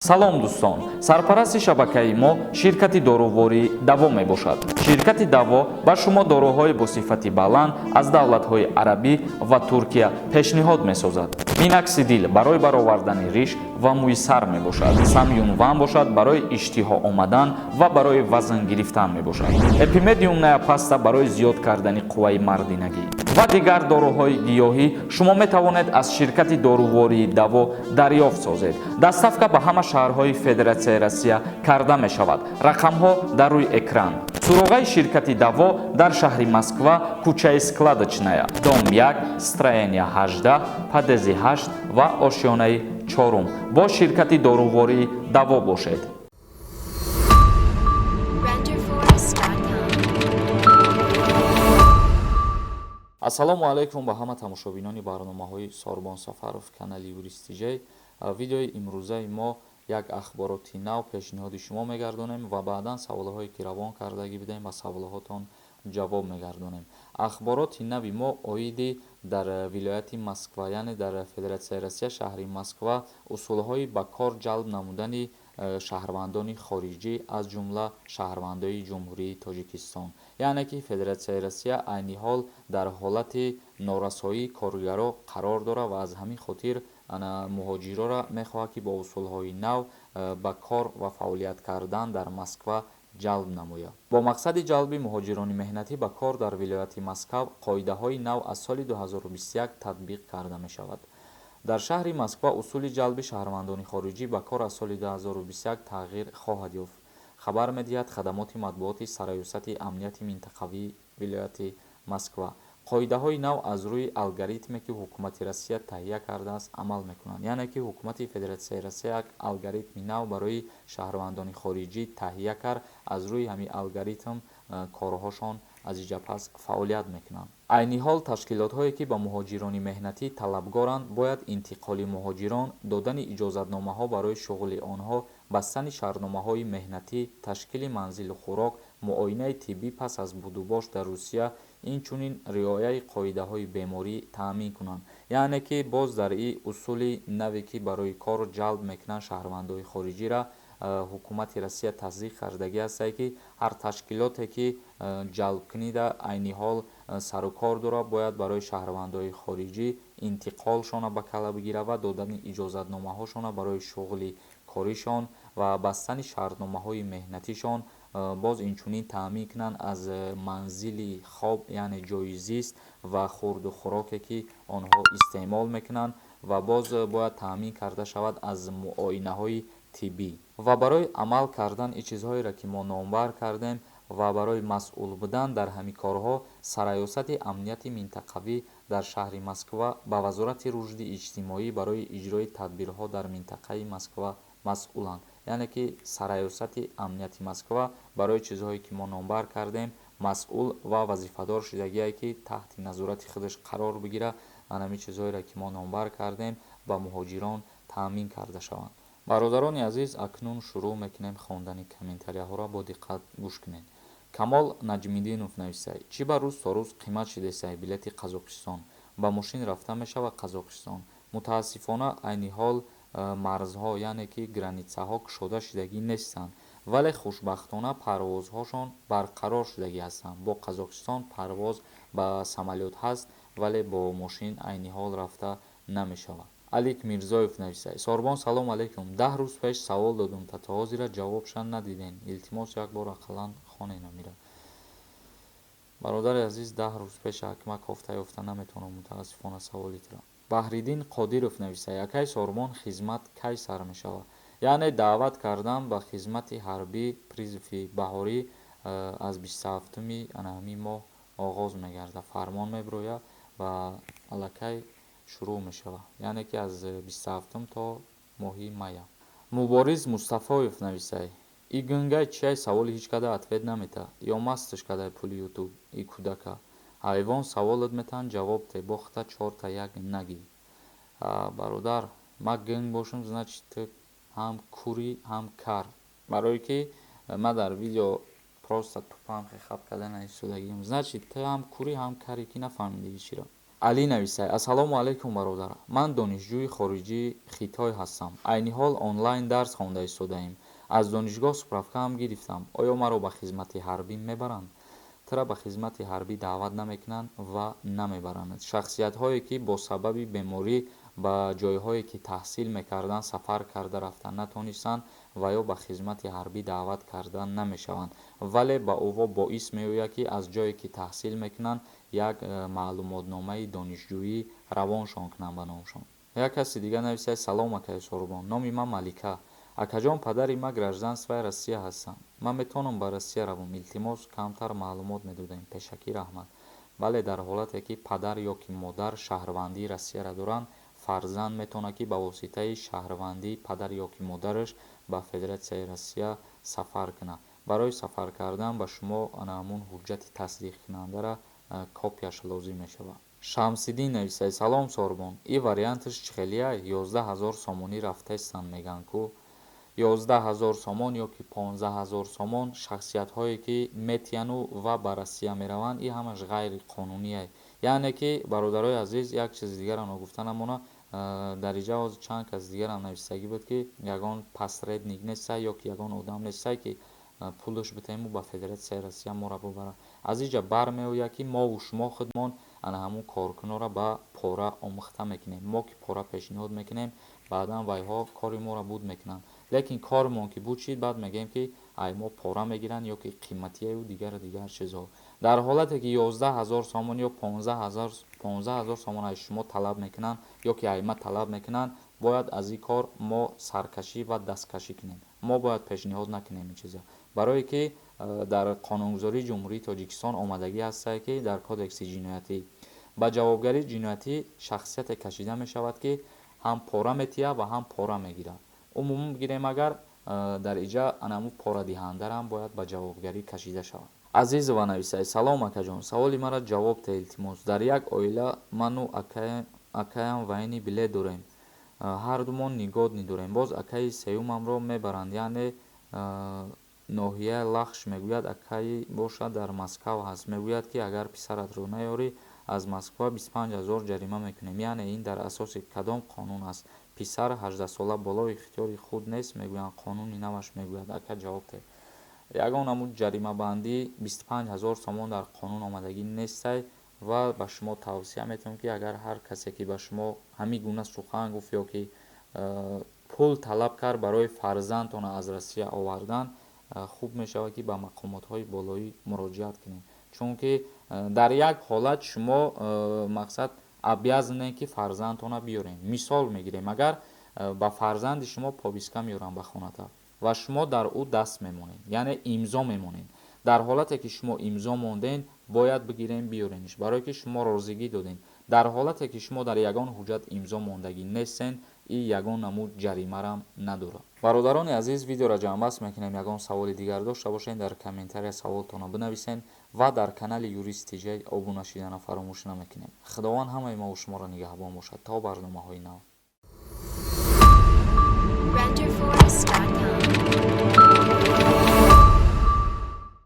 Салом, дӯстон! Сарпарасти шабакаи мо ширкати дорувории «Даво» мебошад. Ширкати «Даво» ба шумо доруҳои бо сифати баланд аз давлатҳои арабӣ ва Туркия пешниҳод месозад. Миноксидил барои баровардани риш ва мӯи сар мебошад. Самюнван бошад, барои иштиҳо омадан ва барои вазн гирифтан мебошад. Эпимедиумная паста барои зиёд кардани қувваи мардинагӣ ва дигар доруҳои гиёҳӣ шумо метавонед аз ширкати дорувории «Даво» дарёфт созед. Доставка ба ҳама шаҳрҳои Федератсияи Россия карда мешавад. Рақамҳо дар рӯи экран. Суроғаи ширкати «Даво» дар шаҳри Москва, кӯчаи Складочная, дом 1, строение 18, подъезди 8 ва ошёнаи чорум. Бо ширкати дорувории «Даво» бошед. Renderforest.com. Ассалому алайкум ба ҳама тамошобинони барномаҳои Сорбон Сафаров, канали Юристиҷей. Видеои имрӯзаи мо як ахбороти нав пешниҳоди шумо мегардонем ва баъдан саволҳое, ки равон кардагӣ будем, ба саволҳотон ҷавоб мегардонем. Ахбороти нави мо оиди дар вилояти Москва, яъне дар Федератсияи Россия, шаҳри Москва, усулҳои ба кор ҷалб намудани шаҳрвандони хориҷӣ, аз ҷумла шаҳрвандои Ҷумҳурии Тоҷикистон. Яъне ки Федератсияи Россия айни ҳол дар ҳолати норасоии коргаро қарор дорад ва аз ҳамин хотир ана муҳоҷирора мехоҳад, ки бо усулҳои нав ба кор ва фаъолият кардан дар Москва ҷалб намояд. Бо мақсади ҷалби муҳоҷирони меҳнатӣ ба кор дар вилояти Москав қоидаҳои нав аз соли 2021 татбиқ карда мешавад. Дар шаҳри Москва усули ҷалби шаҳрвандони хориҷӣ ба кор аз соли 2021 тағйир хоҳад ёфт, хабар медиҳад хадамоти матбуоти Сарраёсати амнияти минтақавии вилояти Москва. Қоидаҳои нав аз рӯи алгоритме, ки ҳукумати Россия таҳия кардааст, амал мекунанд. Яъне ки ҳукумати Федератсияи Россия як алгоритми нав барои шаҳрвандони хориҷӣ таҳия кард. Аз рӯи ҳамин алгоритм корҳошон аз иҷа пас фаъолият мекунанд. Айни ҳол ташкилотҳое, ки ба муҳоҷирони меҳнатӣ талабгоранд, бояд интиқоли муҳоҷирон, додани иҷозатномаҳо барои шуғли онҳо, бастани шартномаҳои меҳнатӣ, ташкили манзилу хӯрок, муоинаи тиббӣ пас аз будубош дар Русия, инчунин риояи қоидаҳои беморӣ таъмин кунанд. Яъне ки боз дар ин усули наве, ки барои кор ҷалб мекунанд шаҳрвандои хориҷиро, ҳукумати Россия тасдиқ кардагӣ ҳастае, ки ҳар ташкилоте, ки ҷалбкунида айни ҳол сару кор дорад, бояд барои шаҳрвандои хориҷӣ интиқолшона ба кала бигирад ва додани иҷозатномаҳошона барои шуғли коришон ва бастани шартномаҳои меҳнатишон, боз инчунин таъмин кунанд аз манзили хоб, яъне ҷойи зист ва хӯрду хӯроке, ки онҳо истеъмол мекунанд, ва боз бояд таъмин карда шавад аз муоинаҳои тиббӣ. Ва барои амал кардан ин чизҳоеро, ки мо номбар кардем, ва барои масъул будан дар ҳамин корҳо, Сарраёсати амнияти минтақавӣ дар шаҳри Москва ба Вазорати рушди иҷтимоӣ барои иҷрои тадбирҳо дар минтақаи Москва масъуланд. Яъне ки Сарраёсати амнияти Москва барои чизҳое, ки мо номбар кардем, масъул ва вазифадор шудагие, ки таҳти назорати худаш қарор бигирад, ҳамин чизҳоеро, ки мо номбар кардем, ба муҳоҷирон таъмин карда шаванд. Бародарони азиз, акнун шурӯъ мекунем хондани комментарияҳоро. Бо диққат гӯш кунед. Камол Наҷмиддинов нависад: «Чӣ ба рӯз то рӯз қимат шидесай билети Қазоқистон? Ба мошин рафта мешавад Қазоқистон?» Мутаассифона, айни ҳол марзҳо, яъне ки границаҳо, кушода шудагӣ нестанд, вале хушбахтона парвозҳошон барқарор шудагӣ ҳастанд. Бо Қазоқистон парвоз ба самолёт ҳаст, вале бо мошин айни ҳол рафта намешавад. Алик Мирзоев нависад: «Сорбон, салом алейкум. 10 рӯз пеш савол додум, та то ҳозира ҷавобша надидем. Илтимос, як бор ақаллан хонен амира». Бародари азиз, 10 рӯз пеш ҳакма кофта ёфта наметавонам, мутаассифона, саволитро. Баҳриддин Қодиров нависад: «Якай Сорбон, хизмат кай сар мешавад?» Яъне даъват кардан ба хизмати ҳарбӣ, призыви баҳорӣ, аз 27-уми ана ҳамин моҳ оғоз мегардад. Фармон мебирояд ва аллакай шурӯъ мешавад, яъне ки аз 27-ум то моҳи мая. Мубориз Мустафоев нависад: «И гунгай чиай, саволи ҳеҷ када ответ намета ё масташ кадай пули ютуб? И кӯдака ҳайвон, саволат метаҳанд, ҷавоб те, бохта чорта як нагӣ». Бародар, ман гунг бошам, значит, ту ҳам курӣ, ҳам кар, барое ки ман дар видео просто тупам хап карда наистодагиам. Значит, ту ҳам курӣ, ҳам карӣ, ки нафаҳмидӣ чиро. Алӣ нависай: «Ассалому алайкум, бародар, ман донишҷӯи хориҷии Хитой ҳастам. Айни ҳол онлайн дарс хонда истодаем. Аз донишгоҳ справкаам гирифтам. Оё маро ба хизмати ҳарбӣ мебаранд?» Тура ба хизмати ҳарбӣ даъват намекунанд ва намебаранд. Шахсиятҳое, ки бо сабаби беморӣ ба ҷойҳое, ки таҳсил мекарданд, сафар карда рафта натонистанд ва ё ба хизмати ҳарбӣ даъват карда намешаванд, вале ба ӯво боис меояд, ки аз ҷое, ки таҳсил мекунанд, як маълумотномаи донишҷӯӣ равоншон кунанд ба номшон. Як каси дигар нависад: «Салом, акаи Сорубон, номи ман Малика. Акаҷон, падари ман гражданствои Россия ҳастанд. Ман метавонам ба Россия равам? Илтимос, камтар маълумот медодем. Пешакӣ раҳмат». Бале, дар ҳолате ки падар ё ки модар шаҳрвандии Россияро доранд, фарзанд метавонад, ки ба воситаи шаҳрвандии падар ё ки модараш ба Федератсияи Россия сафар кунад. Барои сафар кардан ба шумо ана ҳамун ҳуҷҷати тасдиқкунандаро копияш лозим мешавад. Шамсиддин нависад: «Салом, Сорбон, и варианташ чӣ хелия? 11 000 сомонӣ рафтаистанд, мегӯянд ку 11 000 сомон ё ки 15 000 сомон. Шахсиятҳое, ки метияну ва ба Россия мераванд, и ҳамаш ғайриқонуние». Яъне ки, бародарои азиз, як чизи дигарам ногуфта намона. Дар инҷа ҳозир чанд кас дигарам нависагӣ буд, ки ягон посредник нестай ё ки ягон одам нестай, ки пулаш битаему ба Федератсияи Россия моро бубарад. Аз инҷа бармеояд, ки мову шумо худмон ана ҳамун коркунонро ба пора омӯхта мекунем. Мо ки пора пешниҳод мекунем, баъдан вайҳо кори моро буд мекунанд. Лекин кормон ки буд шид, баъд мегӯем, ки ай мо пора мегиранд ё ки қиматиаю дигару дигар чизҳо. Дар ҳолате ки 11 000 сомон ё 15 000 сомон аз шумо талаб мекунанд ё ки ай ма талаб мекунанд, бояд аз ин кор мо саркашӣ ва дасткашӣ кунем. Мо бояд пешниҳод накунем ин чиза, барое ки дар қонунгузории Ҷумҳурии Тоҷикистон омадагӣ ҳастае, ки дар Кодекси ҷиноятӣ ба ҷавобгарии ҷиноятӣ шахсияте кашида мешавад, ки ҳам пора метиҳад ва ҳам пора мегирад. Умуман бигирем агар, дар иҷа анаму порадиҳандарам бояд ба ҷавобгарӣ кашида шавад. Азизова нависад: «Салом, акаҷон, саволи маро ҷавоб те, илтимос. Дар як оила ману акаям военный билет дорем, ҳардумон негодный дорем. Боз акаи сеюмамро мебаранд, яъне ноҳияи Лахш. Мегӯяд, акаи бошад, дар Москав ҳаст. Мегӯяд, ки агар писаратро наёрӣ, аз Москва 25 000 ҷарима мекунем. Яъне ин дар асоси кадом қонун аст? Писар 18сола, болои ихтиёри худ нест, мегӯянд, қонуни наваш мегӯяд. Ака, ҷавоб те». Ягон намуд ҷаримабандӣ 25 000 сомон дар қонун омадагӣ нестай ва ба шумо тавсия метавонам, ки агар ҳар касе, ки ба шумо ҳамин гуна сухан гуфт ё ки пул талаб кард барои фарзандтона аз Россия овардан, хуб мешавад, ки ба мақомотҳои болоӣ муроҷиат кунед, чунки дар як ҳолат шумо, мақсад, обязанед, ки фарзандтона биёред. Мисол мегирем, агар ба фарзанди шумо повестка меоранд ба хоната ва шумо дар ӯ даст мемонед, яъне имзо мемонед. Дар ҳолате ки шумо имзо монден, бояд бигирем, биёрениш, барое ки шумо розигӣ додем. Дар ҳолате ки шумо дар ягон ҳуҷҷат имзо мондагӣ нестен, и ягон намуд ҷаримарам надорад. Бародарони азиз, видеоро ҷамъбаст мекунем. Ягон саволи дигар дошта бошед, дар комментария саволтонро бинависед ва дар канали Юрист Тиҷай обуна шидана фаромӯш намекунем. Худованд ҳамаи мову шуморо нигаҳбон бошад. То барномаҳои нав. Renderforest.com.